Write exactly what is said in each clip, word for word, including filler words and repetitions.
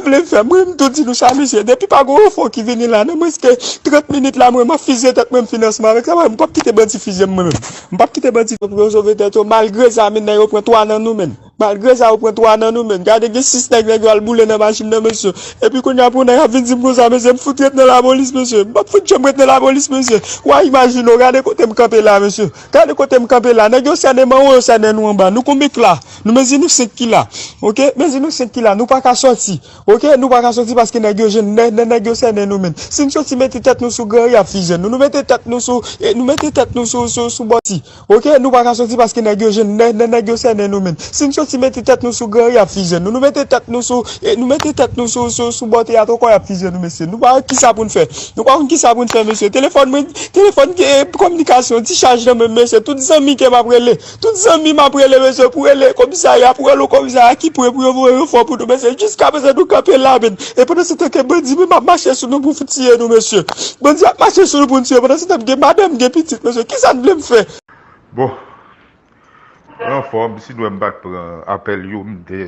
Vle fè, mwen, m tou di nou sa, mesye. Depi pa gen yon fon ki vini la, nan mwens ke trant minit la, mwen, m ap fize tèt mwen, m finansman avèk sa, mwen, m p ap kite bandi fize m, mwen menm. M p ap kite bandi pou yo sove tèt yo, malgre sa, men nèg yo pran twa nan nou, men. Malgre sa, yo pran twa nan nou, men. Gade, gen sis nèg, nèg yo al boule nan machin nan, mesye. Epi kounye a, pou nèg ap vin di m konsa, mesye, m fout ret nan lapolis, mesye. M p ap fout janm ret nan lapolis, mesye. W a imajine w, gade kote m kanpe la, mesye. Gade kote m kanpe la. Nèg yo sènen m anwo, yo sènen nou anba. Nou konbyen k la? Nou mezi nou senk ki la. Oke? Mezi nou senk ki la. Nou pa ka sòti. Oke? Nou pa ka sòti paske nèg yo jwenn, nè-, nè-, nèg yo sènen nou, men. Si n sòti mete tèt nou sou gran, y ap fize nou. Nou mete tèt nou sou, e, nou mete tèt nou sou, sou, sou bò ti. Oke? Nou pa ka sòti paske nèg yo jwenn, nè-, nè-, nèg yo sènen nou, men. Si n sòti mete tèt nou sou gran, y ap fize nou. Nou mete tèt nou sou, e, nou mete tèt nou sou, sou, sou bò teyat ankò, y ap fize nou, mesye. Nou pa wè kisa pou n fè. Nou pa konn kisa pou n fè, mesye. Telefòn mwen, telefòn, e, kominikasyon, ti chaj nan men m, mesye. Tout zanmi ke m ap rele. Tout zanmi m ap rele, mesye, pou rele komisarya, pou rele komisarya ki pre pou yo voye ranfò pou nou, mesye. Jiskaprezan nou kanpe la, men. E pandan se tan ke bandi menm ap mache sou nou pou tiye nou, mesye. Bandi ap mache sou nou pou n tiye. Pandan se tan gen madanm, gen pitit, mesye. Kisa n vle m fè? Bon. Mwen anfòm, si nou wè m pa t pran apèl yo, m te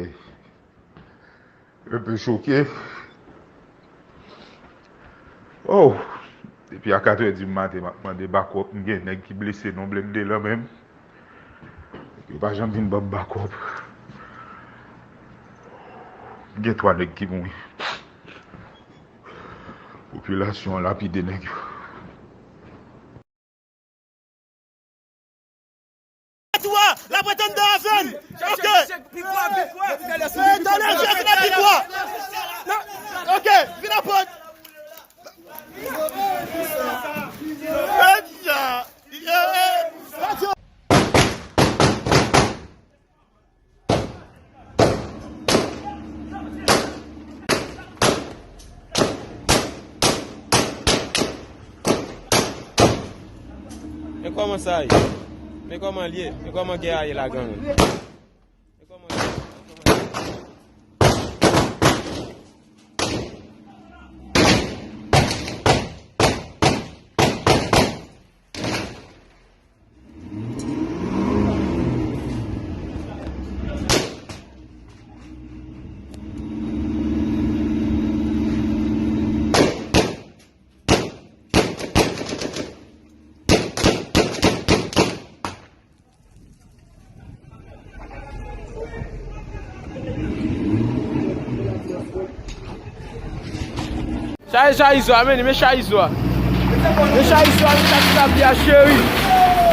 enpe choke. Oh! Depi a katrè di maten, m ap mande bakòp. M gen nèg ki blese nan blende lan menm. Yo pa janm vin ban m bakòp. M gen twa nèg ki mouri. Popilasyon an lapide nèg yo. Tou a, l ap ret anndan avè n. Ok. Pi fò, pi fò, pi fò. Talè, vin ap pi fò. Ok, vin ap pran. Echa. Men kòman sa ye? Men kòman l ye? Men kòman gè a ye la, gang? Men kòman l ye? Chaje, chaje izo a, men, men chaje izo a. Men chaje izo a, men chaje ti lapli a, cheri.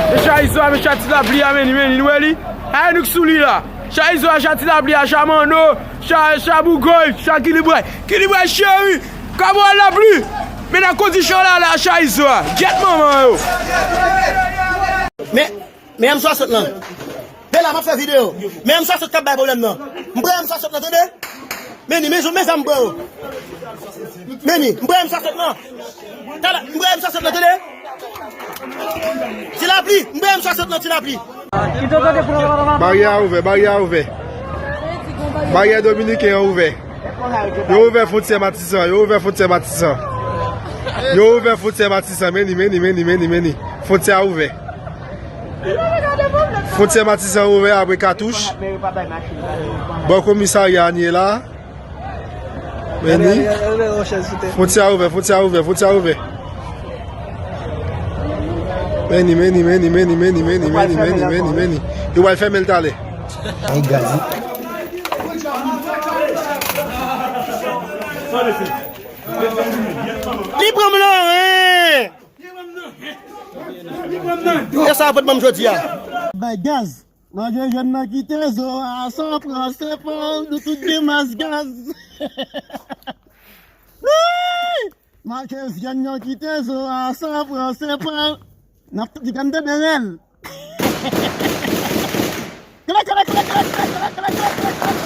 Men chaje izo a, men chaje ti lapli a, men, men, nou wè li? Ay, nou k sou li la. Chaje izo a, chaje ti lapli a, chaje manno, chaje, chaje bougòy, chaje kilibway. Kilibway, cheri. Kabwal lapli. Men nan kondisyon la, la, chaje izo a. Gyèt manman yo. Men Men M swasant lan. Men la, m ap fè videyo. Men M swasant k ap bay pwoblèm nan. M pran M swasant lan, tande? Men ni, men zam, men zam m pran yo. Men ni, m pran M swasant lan. Tala, m pran M swasant lan, tande? Ti lapli, m pran M swasant lan, ti lapli. Baryè a ouvè, baryè a ouvè. Baryè dominiken an ouvè. Yo ouvè fwontyè Matisan, yo ouvè fwontyè Matisan. Yo ouvè fwontyè Matisan, men ni, men ni, men ni, men ni, men ni. Fwontyè a ouvè. Fwontyè Matisan ouvè apre katouch. Bò komisarya a n ye la. Men ni. Fwontyè a ouvè, fwontyè a ouvè, fwontyè a ouvè. Men ni, men ni, men ni, men ni. Yo pral fèmen l talè. Ay, gaz. Li pran m nan ren. E sa pot ban m jodi a. Bay gaz. Manje jèn nan kite zo a san pran sepan, nou tout gen mas gaz. Wi! Manje jèn nan kite zo a san pran sepan. N ap tout di gade de rèl. Kle, kle, kle.